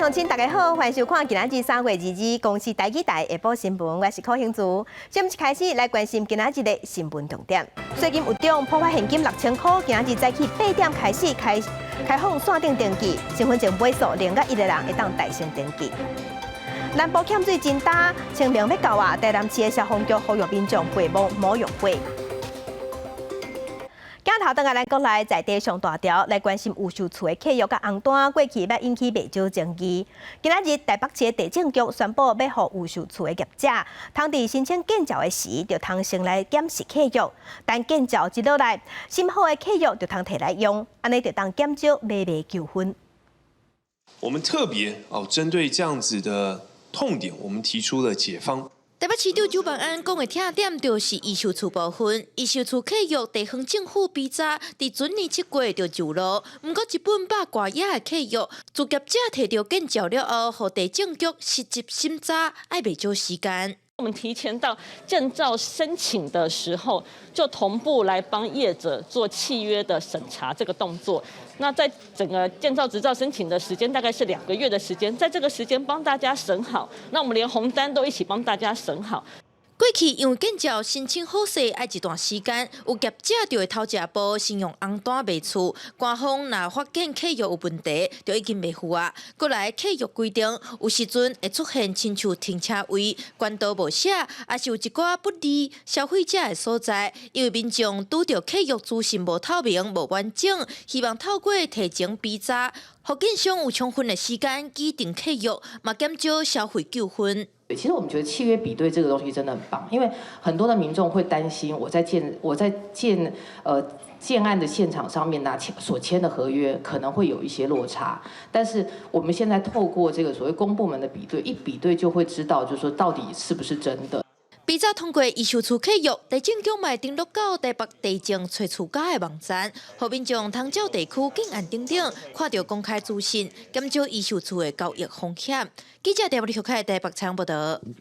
鄉親，大家好，歡迎收看今仔日3月22公視台語台下晡新聞，我是柯興珠。節目一開始來關心今仔日的新聞重點。稅金有獎普發現金6000箍，今仔日早起8點開始開開放線頂登記，身份證尾數0佮1的人會當代先登記。南部欠水真焦，清明欲到啊，台南市的消防局呼籲民眾備摸摸用火。鏡頭轉來咱國內在地上大條來關心預售厝的契約佮紅單，過去欲引起袂少爭議。今仔日台北市的地政局宣布，欲予預售厝的業者，通佇申請建照的時，就通先來檢視契約，等建照一落來，審好的契約就通提來用，按呢就當減少買賣糾紛。我們特別哦，針對這樣子的痛點，我們提出了解方。台北市長蔣萬安講的痛點就是預售厝部分，預售厝契約地方政府比早佇準年7月就上路，毋過一本百外頁的契約，自業者提著建照了後，予地政局實質審查愛袂少時間。我們提前到建照申請的時候，就同步來幫業者做契約的審查這個動作。那在整個建造執照申請的時間大概是2個月的時間，在這個時間幫大家審好，那我們連紅單都一起幫大家審好。過去因為建照申請好勢愛一段時間，有業者就會偷食步，先用紅單賣厝。官方若發現契約有問題，就已經袂赴啊。過來契約規定，有時陣會出現親像停車位、管道無寫，抑是有一寡不利消費者的所在。因為民眾拄著契約資訊無透明、無完整，希望透過提前比查，予建商有充分的時間擬定契約，嘛減少消費糾紛。其實我們覺得契約比對這個東西真的很棒，因為很多的民眾會擔心我在建案的現場上面拿簽所簽的合約可能會有一些落差，但是我們現在透過這個所謂公部門的比對，一比對就會知道，就是說到底是不是真的。比早通過預售厝契約，地政局嘛會登錄到台北地政揣厝家的網站，予民眾通照地區建案等等，看著公開資訊，減少預售厝的交易風險。記者鄭立學開台北採訪報道。